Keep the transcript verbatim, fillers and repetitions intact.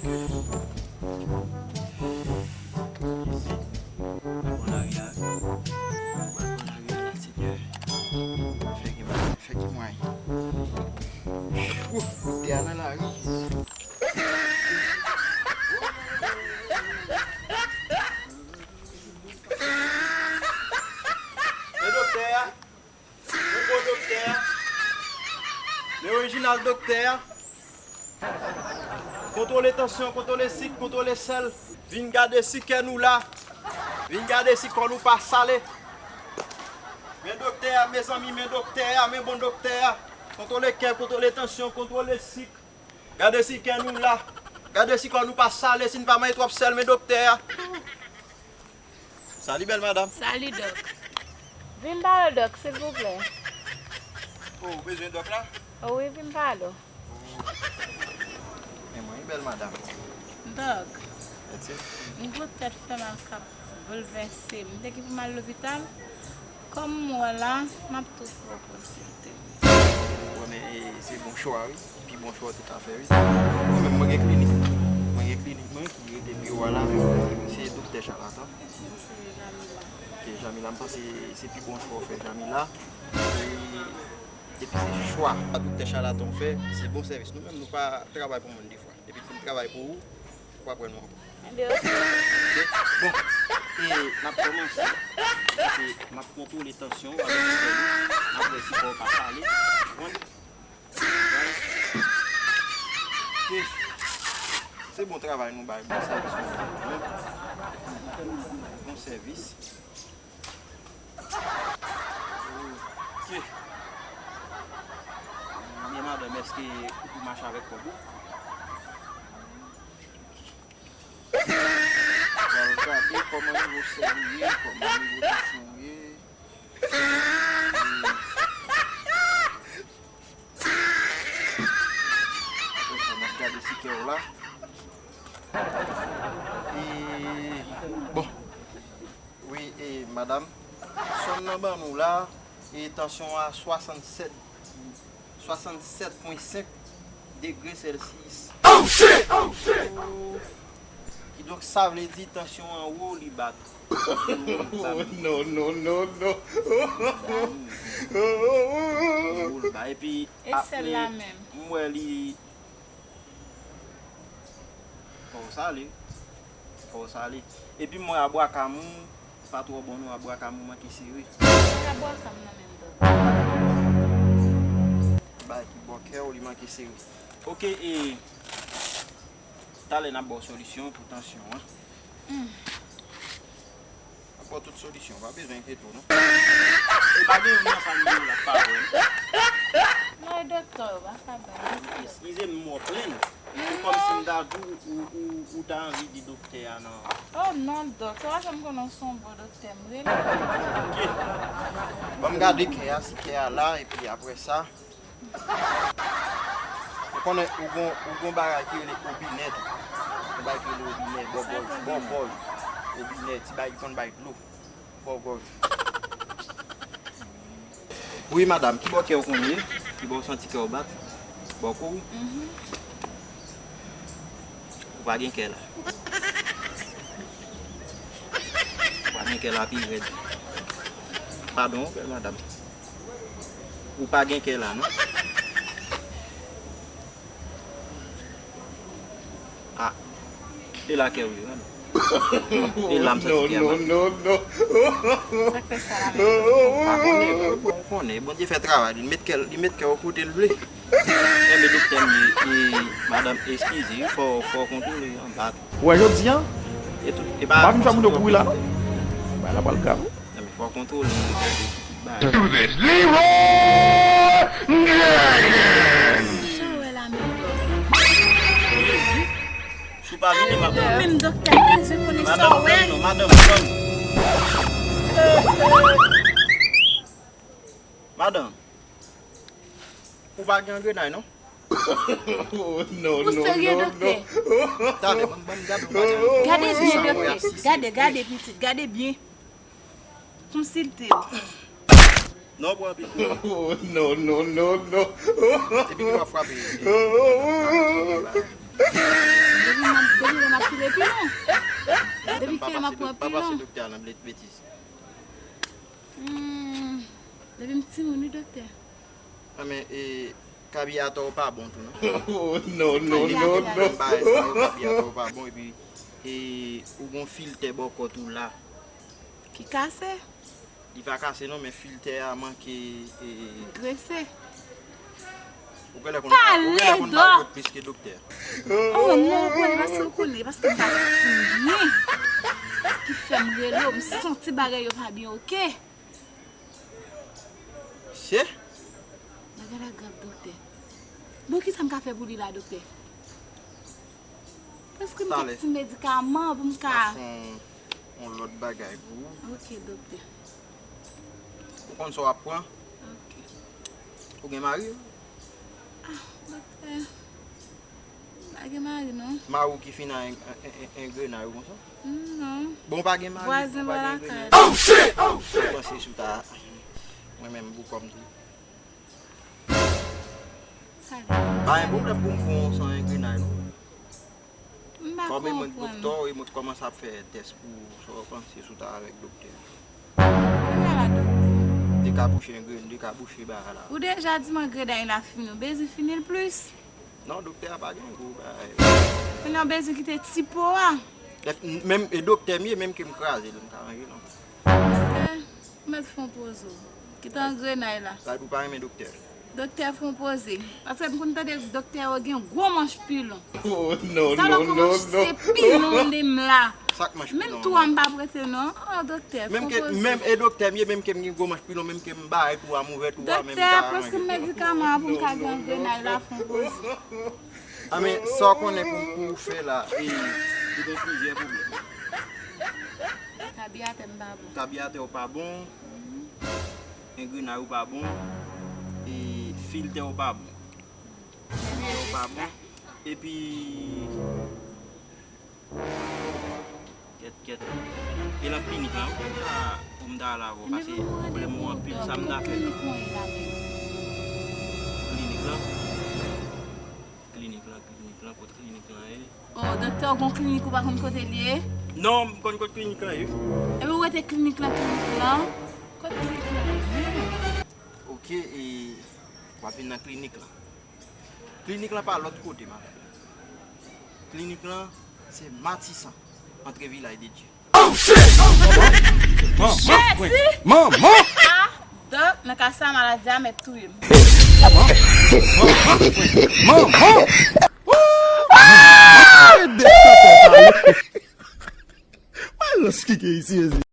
Bon lari a. Bon lari a la, Senyè. Fè gen, fè gen mwayen. Wou, te a nan lari. Men doktè a. Men bon doktè a. Men orijinal doktè a. Kontwole tansyon, kontwole sik, kontwole sèl. Vin gade si kè nou la. Vin gade si kò nou pa sale. Men doktè a, mezanmi, men doktè a, men bon doktè a. Kontwole kè, kontwole tansyon, kontwole sik. Gade si kè nou la. Gade si kò nou pa sale, si n pa manje twòp sèl, men doktè a. Sali, bèl madanm. Sali, dòk. Vin pale, dòk, silvouplè. Oh, ou bezwen dòk la? Oh, wi, vin pale. Oh. Men mwen, bèl madanm. Dòk. Mèsi. M gwo tèt fè mal k ap boulvèse m. M te gen pou m al lopital. Kòm m wè la, m ap tou fè w konsilte m. Wè, men, e, se bon chwa, wi. Pi bon chwa w te ka fè, wi. Mwen menm, mwen gen klinik. Mwen gen klinik mwen ki rete biwo a la. Se doktè Chalatan. Mwen se Jamila. Ok, Jamila, m panse se pi bon chwa w fè Jamila. E, epi se chwa doktè Chalatan w fè, se bon sèvis. Nou menm, nou pa travay pou moun defwa. Depi n fin travay pou ou, ou p ap wè nou ankò. Enben, oke. Oke? Bon, e n ap kòmanse. Paske m ap kontwole tansyon w avèk sèl ou. M ap wè si kò w pa sale. Ou konprann? Oke. Se bon travay nou bay. Bon sèvis nou bay. Bon sèvis. Oke. Ebyen, madanm, èske ou pou mache avèk kòb ou? Pral gade kòman nivo sèl ou ye, kòman nivo tansyon ou ye. Apre sa, n ap gade si kè w la. E, bon. Wi, e, madanm, sòn nan ban nou la, e, tansyon a swasannsèt, swasannsèt pwen senk degre Celsius. Oh, shit! Oh, shit! Kidonk, sa vle di tansyon an wo, li bat. Sa vle di non, non, non, non. Li wo, li bat. Epi, e sèl la menm? M wè li Kò w sale. Kò w sale. Epi m wè abwakamou pa twò bon non, abwakamou manke sere. Se abwakam nan menm dòk. Bagay ki bò kè w, li manke sere. Oke, e, talè n ap ba w solisyon pou tansyon an. Hmm. Ap ba w tout solisyon, pa bezwen enkyete w non. E pa gen youn nan sa m di w la pa vre. Non, e doktè yo pa ka bay. Eskize m, m wè w plenn. Se kòmsi m ta di w, ou, ou, ou ta anvi di doktè a nan. Oh non, dòk, se paske m konnen w se yon bon doktè, m rele w. Ok. Ban m gade kè a, si kè a la, epi apre sa, Ou konnen ou gon, ou gon bagay ki rele obinè tou. Yon bagay ki rele obinè, bò gòj, bò gòj. Obinè, ti bagay ki konn bay dlo. Bò gòj. Wi, madanm, ki bò kè w konn ye? Ki bò w santi kè w bat? Bò kou w? Mhm. Ou pa gen kè la. Ou pa gen kè la pi rèd. Padon, bèl madanm. Ou pa gen kè la, non? Ah. E la kè w ye, non? E la m santi kè a bat. Non, non, non, non. Sa k fè sa la menm? M pa konnen, ou konnen, Bondye fè travay li, li met kè, li met kè w kote l vle. Enben, doktè m ye, e, madanm, eskize, fò, fò w kontwole anba tou. Ou wè jodi a? E tout, e pa, m pa vin fè moun yo kouri la, non. Bagay la pral grav, wi. Enben, fò w kontwole, gade ti bagay. Do this. Leroy Jenkins! Sa w wè la menm, dòk? Si w pa vini, m ap... Menm doktè, m bezwen konnen sa w wè. Madanm, non, madanm, madanm. Madanm. Ou pa gen angrenay, non? Oh, non, non, non, non. Ou serye, doktè? Talè, ban m, ban m gade w bagay. Gade byen, doktè. Gade, gade, pitit, gade byen. Konsilte w. Non, pran anpil kou. Oh, non, non, non, non. Epi ki w ap frape? Depi m ap M ap pran pilon. Pa pase doktè a nan betiz. Hmm, depi m timoun, wi, doktè. Ah, men, e, kabyatò w pa bon tou, non? Oh, non, non, non, non. Kabyatò w pa bon, epi, e, ou gon filtè bò kòt ou la. Ki kase? Li pa kase non, men filtè a manke, e, grese. Ou genlè konn, ou genlè konn bay lòt plis ke doktè. Oh non, ou konnen paske ou konnen, paske m pa santi byen ki fè m rele w, m santi bagay yo pa byen, oke? Mesye. Bagay la grav, doktè. Bon, kisa m ka fè pou li la, doktè? Preskri m kèk ti medikaman pou m ka. Talè. M ap fè yon, yon lòt bagay pou ou. Ok, doktè. Ou konn sa w ap pran? Ok. Ou gen mari? Ah, doktè. M pa gen mari, non. Mari w ki fin a en, en, en, engrenay ou konsa? Non. Bon, ou pa gen mari, ou pa gen engrenay. Vwazen bò lakay. Oh, shit! Oh, shit! Ou panse sou ta. Mwen menm, pou kòm tou. Pa gen pwoblèm pou m pran w san engrenay, non. M pa konprann. Kòm e mwen k doktè w, e mwen k kòmanse ap fè tès pou ou, sa w panse sou ta avèk doktè a? Kounye a la, doktè. Li ka bouche engrenay, li ka bouche bagay la. Ou deja di m engrenay la fini, ou bezwen fini l plis? Non, doktè a pa gen gwo bagay. Kounye a w bezwen kite ti po a. Menm e doktè m ye, menm ke m kraze l, m ka ranje l ankò. Doktè, ou mèt fè yon poze w. Kite engrenay la. Sa di w pa renmen doktè? Doktè fè yon poze. Paske m konn tande doktè yo gen gwo manch pilon. Oh, non, non, non, non. Talè w kòmanse pilon li m la. Sa k manch pilon? Menm twa m pa prete non. Oh, doktè, fè yon poze. Menm ke, menm e doktè m ye, menm ke m gen gwo manch pilon, menm ke m bay tou a m ouvè tou a, menm m ka ranje. Doktè, preskri m medikaman an pou m ka gen engrenay la, fè yon poze. Ah, men sa w konnen pou, pou w fè la, e, li gen plizyè pwoblèm. Kabyatè m pa bon. Kabyatè w pa bon, engrenay ou pa bon, e, filtè w pa bon. Filtè w pa bon. Epi, Kèt, kèt. E nan klinik la, wi, pou m ta, pou m ta al avè w, paske pwoblèm ou anpil, sa m ta fè? Klinik la? Klinik la, klinik la, kot klinik la ye? Oh, doktè, ou gon klinik ou pa konn kote l ye? Non, m konn kot klinik la ye. Epi ou rete klinik la, klinik la. Kot klinik la ye? Ok, e w ap vin nan klinik la. Klinik lan pa lòt kote, madanm. Klinik lan se Matisan, antre Vilaj de Dye. Oh, shit! Manman! Jezi! Manman! Ah, dòk, nan ka sa, maladi a mèt touye m. Manman! Manman! Malans ki gen isi, Jezi.